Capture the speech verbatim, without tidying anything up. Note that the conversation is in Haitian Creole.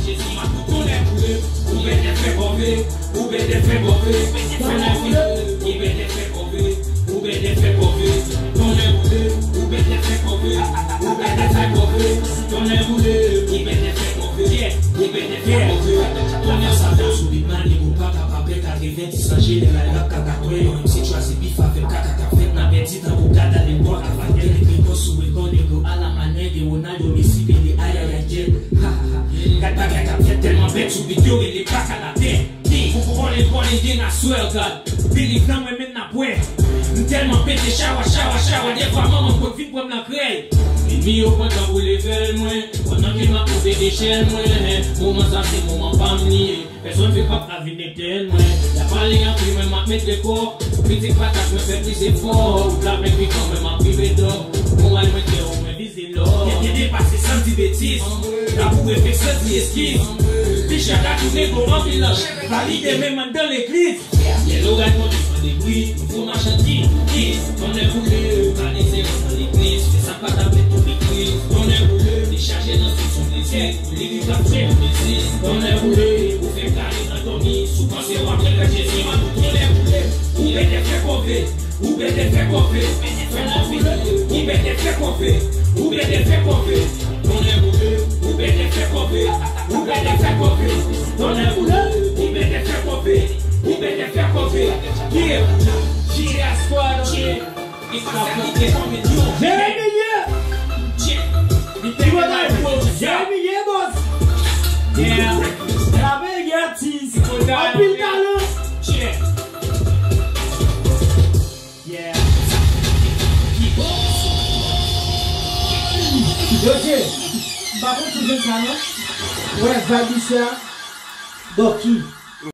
Jezi, ma pou tonnè boule, ou bètè fè kòve, ou bètè fè kòve, tonnè boule, ou bètè fè kòve, ou bètè fè kòve, tonnè boule, ou bètè fè kòve, ou bètè fè kòve, tonnè boule, ou bètè fè kòve, ou bètè fè kòve, tonnè boule. Sa fè sou bit mani, ou pa ka pa pè katreven. San jeneral rap kaka twè, yon M C chwazi bif avèk kaka k ap fèt, n a pèdi tankou gad ale bò, ka pa gen li prekòs sou regon negro, alamanyè de Ronaldo, Messi, Pele, ayayay, yeah. Ha, ha, ha. Gad bagay k ap fèt, tèlman bèt sou bit yo rele baka latè. Di, pou konnen konnen gen aswè, gad. Believe nan mwen, men n ap wè. M tèlman pete chawa, chawa, chawa, dèfwa manman m konn vin pran m nan krèy. Enmi yo pran tan pou leve l mwen, pandan ke m ap monte echèl mwen. Moman sa se moman pa m li ye. Pèsonn fè pap la vin etèn mwen. Y ap pale anpil, mwen m ap met lekò. Kritik patat, mwen fè plis efò. Wout la plen pikan, mwen m ap rive dò. Moral mwen klè, mwen vize lò. Gen, gen depase san di betiz. Labou efèk san di eskiz. Picha ka tounen gwo anpil lach. Valide menm anndan legliz. Yellow ride monte pran debri. Nouvo machandiz. Tonnè boule, valide nan legliz. Fè sa pa t ap fèt pou legliz. Tonnè boule, dechaje nan stil son mizik. Lirik ap fè yon mizik. Tonnè boule, ou fè kare nan dòmi. Si w panse w ap fè fè Jezi mal, tonnè boule. Ou bètè fè kòve, ou bètè fè kòve. Tonnè boule, ou bètè fè kòve, ou bètè fè kòve. Tonnè boule, ou bètè fè kòve, ou bètè fè kòve. Tonnè boule, ou bètè fè kòve, ou bètè fè kòve. Yeah, G S Squad, yeah. Jeremie! Jeremie, boss! Yeah. Travay, yeah, artist. Anpil talan. Yeah. Yo, Jay, m pa konn si w jwenn sa, non? Wè, vibe isi a. Bon, ki?